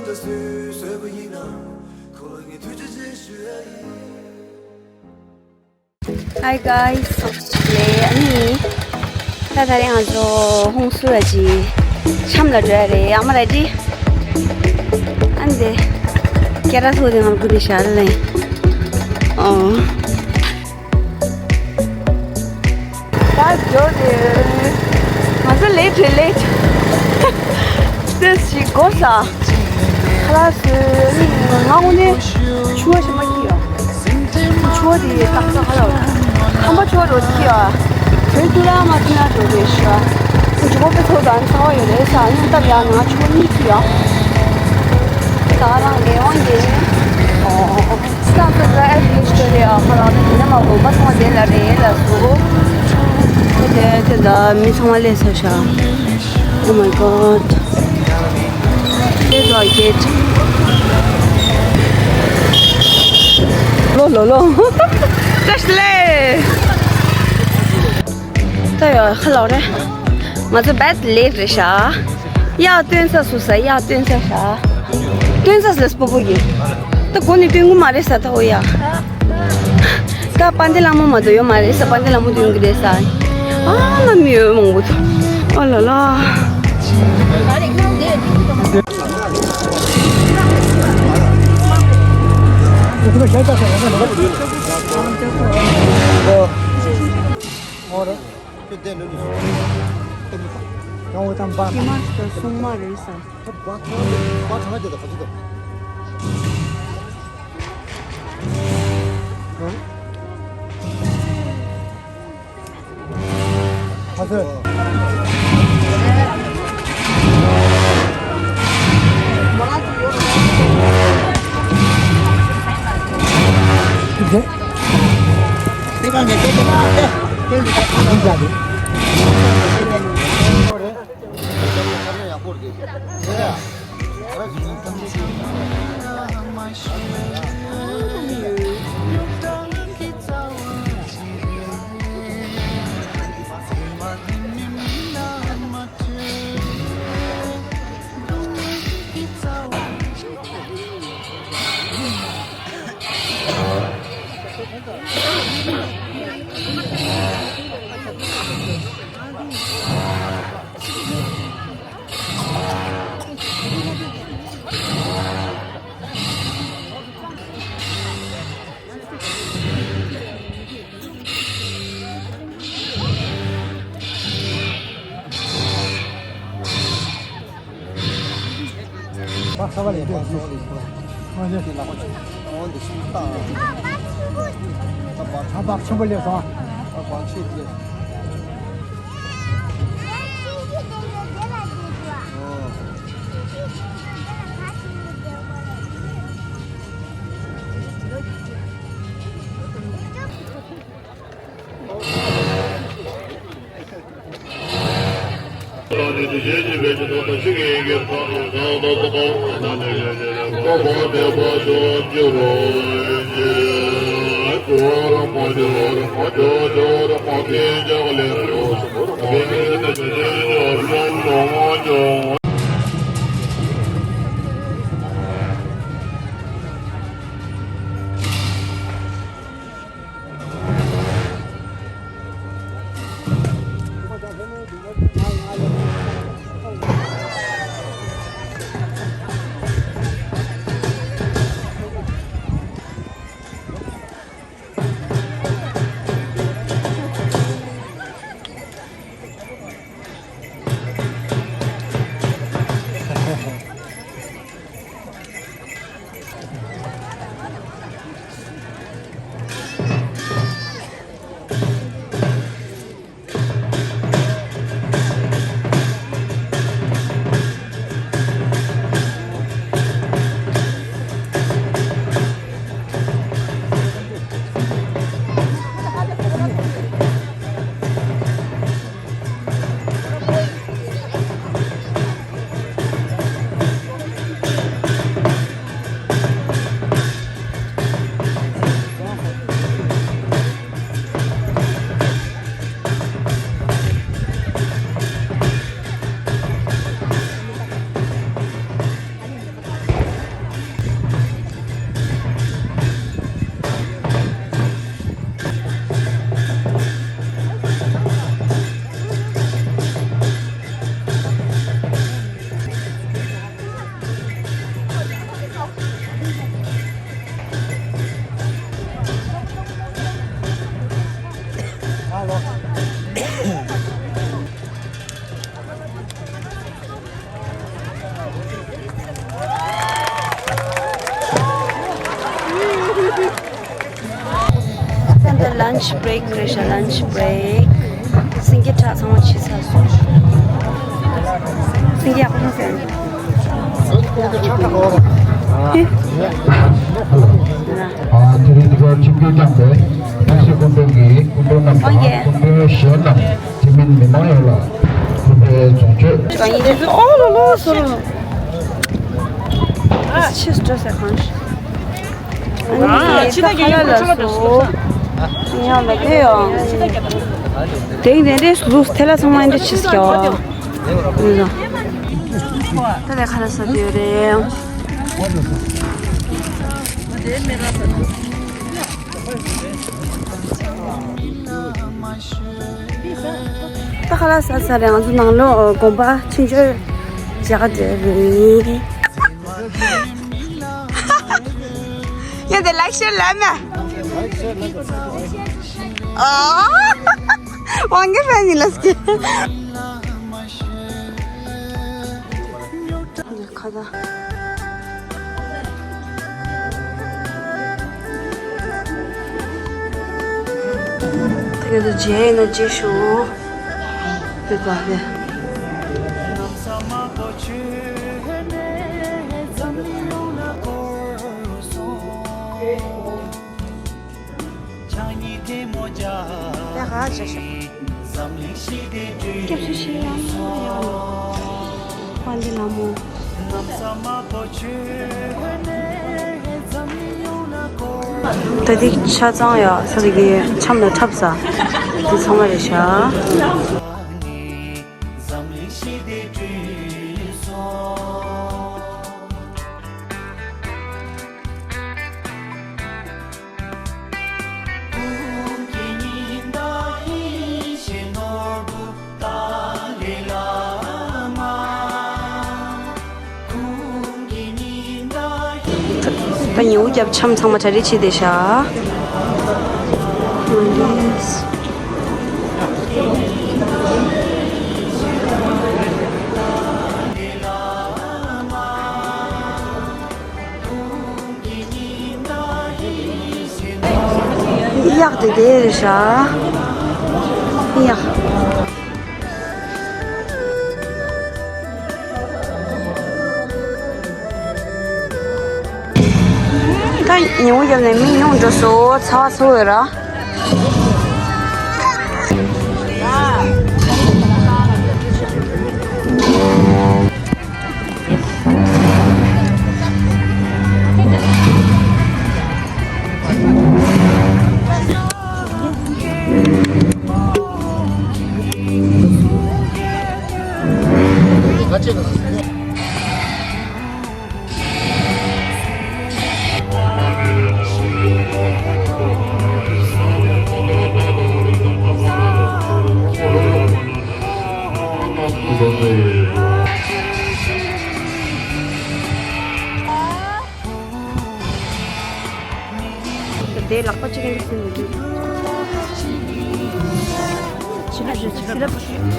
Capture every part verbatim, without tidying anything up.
Hi guys, ལེ་ཨ་ནི། ད་ད་རེས་ང་ཚོ་ཧོང་སུ་ར་ཅི་འཆམ་ལ་འགྲོ་ཡ་རེད། ཨ་མ་ར་ཅི། ཨ་འདི་ཀེ་ར་ཐོ་དེ་ང་ཀུ་དེ་ཤར་ལེ། ཨོ། ད་འགྲོ་དེ། ང་ཚོ་ལེ་ཊི་རེད། ལེ་ཊི། དེ་ཞིག་གོ་ས། ཁ་ལག་ཟོས་ནི་ང་དངོས་གནས་ཆུ་བ་ཞིག་མ་ཁྱི་ཡ། ཆུ་བ་དེ་ཏག་ཏག་ཁ་ལག་ཁམ་པ་ཆུ་བ་རོ་ཁྱི་ཡ། དོན་དུ་ལ་མ་ཐུན་ན་འགྲོ་དེ་ཤི་ཡ། ཆུ་བ་པེ་ཚོ་དང་ཚ་བ་ཡོད་རེད་ས་ཡང་སྟབས་ཡག་ན་ཆུ་བ་གཉིས་ཁྱི་ཡ། ད་རང་ལས་དབང་གིས། ཨོ། སང་ཚོ་ད་ཨེ་ཕི་སྟོ་རེ་ཨ་ཁ་ལག་ད་དེ་ན་མ་དགོན་པ་ཚང་མ་དེ་ལ་རེད་ལ་སུ། དེ་དེ་ད་མི་ཚང་མ་སླེབས་ཚར་ཤག Oh my god. Let's go, kid. ལོ་ལོ་ལོ། བཀྲ་ཤིས་བདེ་ལེགས། ད་ཡོད་ཁ་ལོག་རེད། ང་ཚོ་བེད་ལེ་ཊི་རེད་ཤག་ཡ་སྟོན་ས་སུ་ས་ཡ་སྟོན་ས་ཤག་སྟོན་ས་ལས་སྤོ་པོ་གི། ད་གོ་ནས་སྟོན་གི་མ་རེད་ས་ད་འོ་ཡ། ད་དཔལ་ལྡན་ལྷ་མོ་མ་གཏོགས་ཡོད་མ་རེད་ས། དཔལ་ལྡན་ལྷ་མོ་སྟོན་གི་རེད་ས། ཨ་ལ་མི་ཡོད་མང་པོ་འདུག་ཨ་ལ་ལ། ཁྱི་མ་ཞིག་དང་སྲུང་མ་རེད་ས། Lunch break རེད་ཤག lunch break། སེང་གེ་ཁྲག་ཚང་མ་ཕྱིས་ཚར་སོང་། སེང་གེ་ཡག་པོ་མཐོང་སོང་། ཨ། དེ་རིང་འདི་གར་ཆིབས་བསྒྱུར་བསྐྱངས་པའི་ཐུགས་སྲས་སྐུ་མགྲོན་གྱི་སྐུ་མགྲོན་རྣམས་དང་སྐུ་མགྲོན་གཞོན་རྣམས། དེ་མིན་མི་མང་ཡོངས་ལ་སྐུ་པའི་རྫོང་མཆོད། ཨོ་ལོ་ལོ་སོ་ལོ། ཨ་ཕྱིས་འགྲོ་ཟེར་གང་ཞིག་ཨ་ནི་ད་ཁ་ལག་ལ་སོ། ཡང་མ་དེ་ཡང་། དེང་དེ་འདྲའི་ལུགས་ཐལ་ལ་ཚང་མ་འདི་ཕྱིས་ཀྱང་། ད་ལྟ་ཁ་ལག་ཟ་དུས་རེད། ད་ཁ་ལག་ཟ་ཚར་རེད། ང་ཚོ་ནང་ལོགས་དགོན་པ་ཕྱི་འབྱོར་བྱེད་ག་འགྲོ་རེད། ཡ་དེ་ལའིག་ཤེར་ལབ་ན། ཨ། དབང་གི་ཕན་ཡིན་ལ་སྐྱེ། ཁ་ད། དེ་ག་ཚོད་རྗེས་ཡིན་ན་རྗེས་ཞུ། དེ་ག་ལས། ད་ག་བྱ་ཤོག་སྐྱབས་སུ་ཤེས་ཡང་ཡང་། དཔལ་ལྡན་ལྷ་མོ། ད་འདི་ཆ་ཚང་ཡ་ས་དེ་གི་ཆམ་ལ་འཁྲབ་ས་འདི་ཚང་མ་རེད་ཤག་ད་ཉེ་བོ་རྒྱབ་ཆམ་ཚང་མ་གྲ་སྒྲིག་བྱས་བསྡད་ཤག་གཡག་དེ་དེ་རེད་ཤག་གཡག་ད་ཉིན་མོ་བརྒྱབ་ནས་མི་ཉུང་འགྲོ་སོང་། ཚ་བ་ཚ་བོ་ཡོད་ར། དེ་ལག་པ་གཅིག་གིས་འདུག་ཟེར་མི་འདུག་ཕྱི་ལ་ཕྱི་ལ།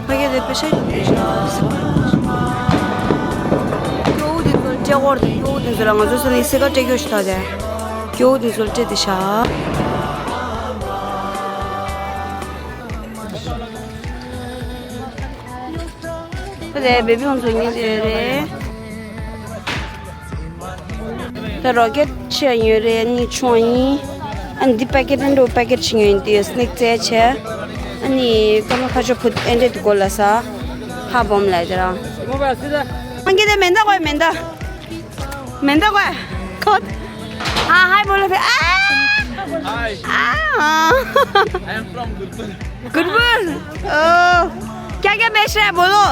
ཕ་གི་དེ་པེ་ཤ་ཡོད་དེ་ཤ། སྐྱོ་བོ་དེ་ཚོ་སྤྲད་སྐོར་དེ། སྐྱོ་བོ་དེ་ཚོ་ལ་ང་ཚོ་ས་ནས་སེ་ཀ་སྤྲད་རྒྱུ་ཞིག་ད་དེ། སྐྱོ་བོ་དེ་ཚོ་ལ་སྤྲད་དེ་ཤ། ཕ་དེ་བེ་བི་ཧོན་ཚོ་གཉིས་དེ་རེད། ད་རོ་ཀེད་ཆེ་ཡོད་རེད། ཨ་ནི་ཆུང་ཡིན། ཨ་ནི་འདི་པེ་ཀེད་འདྲ་པེ་ཀེད་ཆེ་ཡོད་འདི་སི་ནེག་རྩེ་ཆེ། ཨ་ནི་ཀ་མ་ཁ་ཤོ་ཕུད་ཨེ་འདྲ་དུ་གོ་ལ་ས། ཧ་བོམ་ལ་དེ་རང་། ཨང་ཀི་དེ་མེན་ད་གོ་མེན་ད། མེན་ད་གོ་ཁོད། ཧ་ཧའི་བོ་ལ་ཕེ། ཨ། Hi. ཨ། I am from Gurpur. Gurpurab. ओ। क्या क्या बेच रहा है बोलो।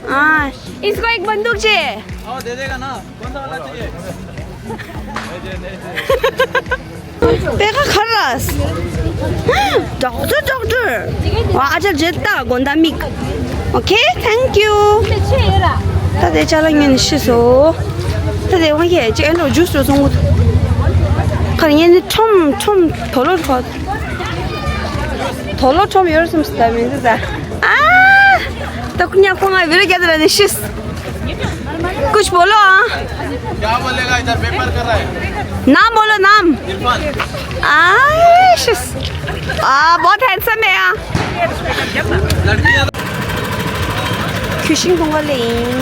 हाँ, इसको एक बंदूक चाहिए। आओ, दे देगा ना। कौन सा वाला चाहिए? पेगा खर्रास। Doctor, doctor. वा, अचल जेता गोंदा मिक। Okay, thank you. ད་དེ་ཅ་ལག་ཉོས་ནས་ཤི་སོ། ད་དེ་ཝང་ཡེ་ཅི་ཨེ་འགྲོ་ཇུས་རོ་སོང་གོ། ཁར་ཉེ་ནི་ཁྲོམ་ཁྲོམ་དོ་ལོ་ཁྲོ། དོ་ལོ་ཁྲོམ་ཡོར་སམ་སྟ་མིན་ད། ཨ། ད་ཁུ་ཉག་ཁོ་ང་བི་ར་རྒྱ་དེ་ར་ནི་ཤིས། कुछ बोलो, हाँ। क्या बोलेगा, इधर पेपर कर रहा है। नाम बोलो, नाम। इरफान। आ, शिस। आ, बहुत हैंडसम है, हाँ। लड़की है। ཁྱོད་ཤིང་སྡོང་ག་ལེ་ཡིན།